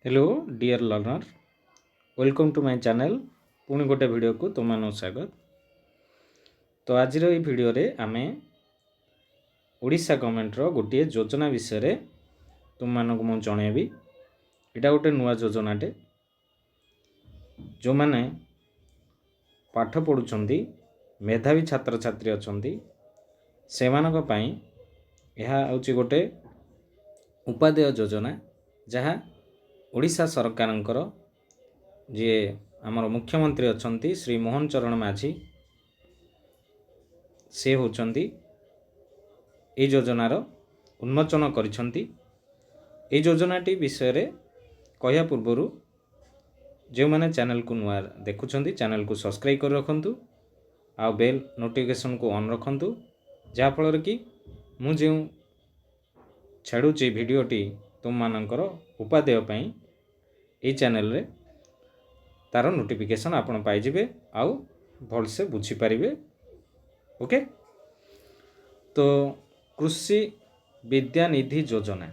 Hello dear learner, welcome to my channel. ପୁଣି ଗୋଟେ ଭିଡ଼ିଓକୁ ତୁମମାନଙ୍କୁ ସ୍ୱାଗତ। ତ ଆଜିର ଏଇ ଭିଡ଼ିଓରେ ଆମେ ଓଡ଼ିଶା ଗଭର୍ଣ୍ଣମେଣ୍ଟର ଗୋଟିଏ ଯୋଜନା ବିଷୟରେ ତୁମମାନଙ୍କୁ ମୁଁ ଜଣେଇବି। ଏଇଟା ଗୋଟେ ନୂଆ ଯୋଜନାଟେ। ଯେଉଁମାନେ ପାଠ ପଢ଼ୁଛନ୍ତି, ମେଧାବୀ ଛାତ୍ରଛାତ୍ରୀ ଅଛନ୍ତି, ସେମାନଙ୍କ ପାଇଁ ଏହା ହେଉଛି ଗୋଟେ ଉପାଦେୟ ଯୋଜନା, ଯାହା ଓଡ଼ିଶା ସରକାରଙ୍କର ଯିଏ ଆମର ମୁଖ୍ୟମନ୍ତ୍ରୀ ଅଛନ୍ତି, ଶ୍ରୀ ମୋହନ ଚରଣ ମାଝୀ, ସେ ହେଉଛନ୍ତି ଏଇ ଯୋଜନାର ଉନ୍ମୋଚନ କରିଛନ୍ତି। ଏଇ ଯୋଜନାଟି ବିଷୟରେ କହିବା ପୂର୍ବରୁ ଯେଉଁମାନେ ଚ୍ୟାନେଲକୁ ନୂଆ ଦେଖୁଛନ୍ତି, ଚ୍ୟାନେଲକୁ ସବସ୍କ୍ରାଇବ୍ କରି ରଖନ୍ତୁ ଆଉ ବେଲ୍ ନୋଟିଫିକେସନ୍କୁ ଅନ୍ ରଖନ୍ତୁ, ଯାହାଫଳରେ କି ମୁଁ ଯେଉଁ ଛାଡ଼ୁଛି ଭିଡ଼ିଓଟି ତୁମମାନଙ୍କର ଉପାଦେୟ ପାଇଁ ଏଇ ଚ୍ୟାନେଲରେ, ତା'ର ନୋଟିଫିକେସନ୍ ଆପଣ ପାଇଯିବେ ଆଉ ଭଲସେ ବୁଝିପାରିବେ। ଓକେ, ତ କୃଷି ବିଦ୍ୟାନିଧି ଯୋଜନା,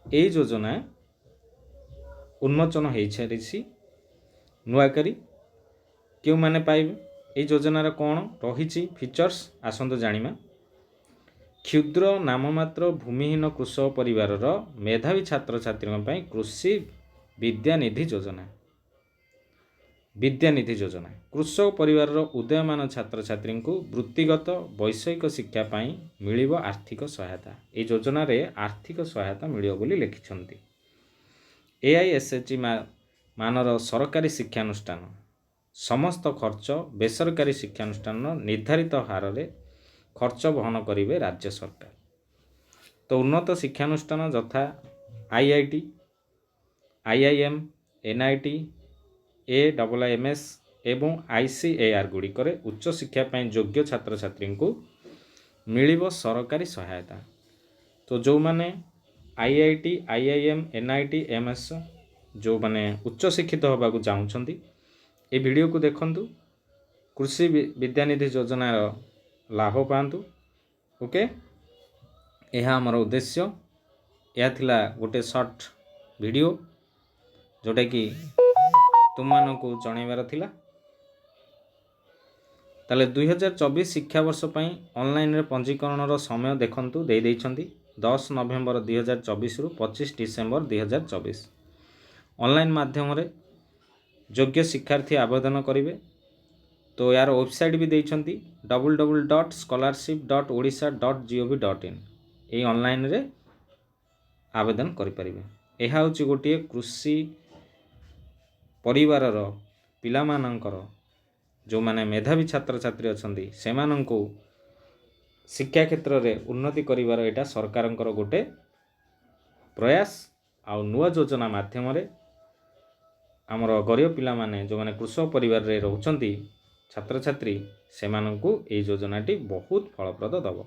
ଏଇ ଯୋଜନା ଉନ୍ମୋଚନ ହେଇସାରିଛି ନୂଆ କରି। କେଉଁମାନେ ପାଇବେ, ଏଇ ଯୋଜନାର କ'ଣ ରହିଛି ଫିଚର୍ସ, ଆସନ୍ତୁ ଜାଣିବା। କ୍ଷୁଦ୍ର, ନାମମାତ୍ର, ଭୂମିହୀନ କୃଷକ ପରିବାରର ମେଧାବୀ ଛାତ୍ରଛାତ୍ରୀଙ୍କ ପାଇଁ କୃଷି ବିଦ୍ୟାନିଧି ଯୋଜନା। ବିଦ୍ୟାନିଧି ଯୋଜନା, କୃଷକ ପରିବାରର ଉଦୟମାନ ଛାତ୍ରଛାତ୍ରୀଙ୍କୁ ବୃତ୍ତିଗତ ବୈଷୟିକ ଶିକ୍ଷା ପାଇଁ ମିଳିବ ଆର୍ଥିକ ସହାୟତା। ଏହି ଯୋଜନାରେ ଆର୍ଥିକ ସହାୟତା ମିଳିବ ବୋଲି ଲେଖିଛନ୍ତି। ଏଆଇଏସ୍ଏଚ୍ ମାନର ସରକାରୀ ଶିକ୍ଷାନୁଷ୍ଠାନ ସମସ୍ତ ଖର୍ଚ୍ଚ ବେସରକାରୀ ଶିକ୍ଷାନୁଷ୍ଠାନର ନିର୍ଦ୍ଧାରିତ ହାରରେ ଖର୍ଚ୍ଚ ବହନ କରିବେ ରାଜ୍ୟ ସରକାର। ତ ଉନ୍ନତ ଶିକ୍ଷାନୁଷ୍ଠାନ ଯଥା ଆଇଆଇଟି, ଆଇଆଇଏମ୍, ଏନ୍ଆଇଟି, ଏଆଇଏମ୍ଏସ୍ ଏବଂ ଆଇସିଏଆର୍ ଗୁଡ଼ିକରେ ଉଚ୍ଚଶିକ୍ଷା ପାଇଁ ଯୋଗ୍ୟ ଛାତ୍ରଛାତ୍ରୀଙ୍କୁ ମିଳିବ ସରକାରୀ ସହାୟତା। ତ ଯେଉଁମାନେ ଆଇଆଇଟି, ଆଇଆଇଏମ୍, ଏନ୍ଆଇଟି, ଏମ୍ଏସ୍, ଯେଉଁମାନେ ଉଚ୍ଚଶିକ୍ଷିତ ହେବାକୁ ଚାହୁଁଛନ୍ତି, ଏ ଭିଡ଼ିଓକୁ ଦେଖନ୍ତୁ, କୃଷି ବିଦ୍ୟାନିଧି ଯୋଜନାର ଲାଭ ପାଆନ୍ତୁ। ଓକେ, ଏହା ଆମର ଉଦ୍ଦେଶ୍ୟ। ଏହା ଥିଲା ଗୋଟେ ସର୍ଟ ଭିଡ଼ିଓ, ଯେଉଁଟାକି ତୁମମାନଙ୍କୁ ଜଣାଇବାର ଥିଲା। ତାହେଲେ 2024 ଶିକ୍ଷାବର୍ଷ ପାଇଁ ଅନଲାଇନରେ ପଞ୍ଜୀକରଣର ସମୟ ଦେଖନ୍ତୁ ଦେଇଦେଇଛନ୍ତି, 10 ନଭେମ୍ବର 2024ରୁ 25 ଡିସେମ୍ବର 2024। ଅନଲାଇନ୍ ମାଧ୍ୟମରେ ଯୋଗ୍ୟ ଶିକ୍ଷାର୍ଥୀ ଆବେଦନ କରିବେ। ତ ଏହାର ୱେବସାଇଟ୍ ବି ଦେଇଛନ୍ତି, ww.scholarship.odisha.gov.in। ଏଇ ଅନଲାଇନରେ ଆବେଦନ କରିପାରିବେ। ଏହା ହେଉଛି ଗୋଟିଏ କୃଷି ପରିବାରର ପିଲାମାନଙ୍କର, ଯେଉଁମାନେ ମେଧାବୀ ଛାତ୍ରଛାତ୍ରୀ ଅଛନ୍ତି, ସେମାନଙ୍କୁ ଶିକ୍ଷା କ୍ଷେତ୍ରରେ ଉନ୍ନତି କରିବାର ଏଇଟା ସରକାରଙ୍କର ଗୋଟେ ପ୍ରୟାସ। ଆଉ ନୂଆ ଯୋଜନା ମାଧ୍ୟମରେ ଆମର ଗରିବ ପିଲାମାନେ, ଯେଉଁମାନେ କୃଷକ ପରିବାରରେ ରହୁଛନ୍ତି ଛାତ୍ରଛାତ୍ରୀ, ସେମାନଙ୍କୁ ଏଇ ଯୋଜନାଟି ବହୁତ ଫଳପ୍ରଦ ଦେବ,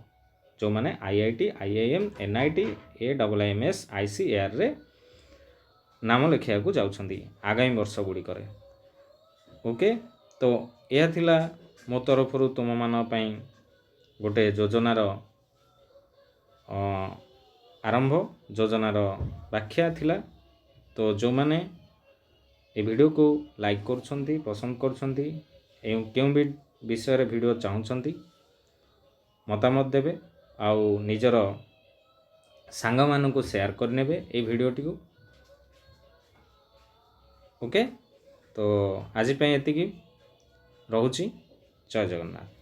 ଯେଉଁମାନେ ଆଇଆଇଟି, ଆଇଆଇଏମ୍, ଏନ୍ଆଇଟି, ଏଆଇଏମ୍ଏସ୍, ଆଇସିଏଆର୍ରେ ନାମ ଲେଖିବାକୁ ଯାଉଛନ୍ତି ଆଗାମୀ ବର୍ଷ ଗୁଡ଼ିକରେ। ଓକେ, ତ ଏହା ଥିଲା ମୋ ତରଫରୁ ତୁମମାନଙ୍କ ପାଇଁ ଗୋଟେ ଯୋଜନାର ଆରମ୍ଭ, ଯୋଜନାର ବ୍ୟାଖ୍ୟା ଥିଲା। ତ ଯେଉଁମାନେ ଏ ଭିଡ଼ିଓକୁ ଲାଇକ୍ କରୁଛନ୍ତି, ପସନ୍ଦ କରୁଛନ୍ତି, କେଉଁ ବି ବିଷୟରେ ଭିଡ଼ିଓ ଚାହୁଁଛନ୍ତି, ମତାମତ ଦେବେ ଆଉ ନିଜର ସାଙ୍ଗମାନଙ୍କୁ ସେୟାର କରିନେବେ ଏଇ ଭିଡ଼ିଓଟିକୁ। ଓକେ, ତ ଆଜି ପାଇଁ ଏତିକି ରହୁଛି। ଜୟ ଜଗନ୍ନାଥ।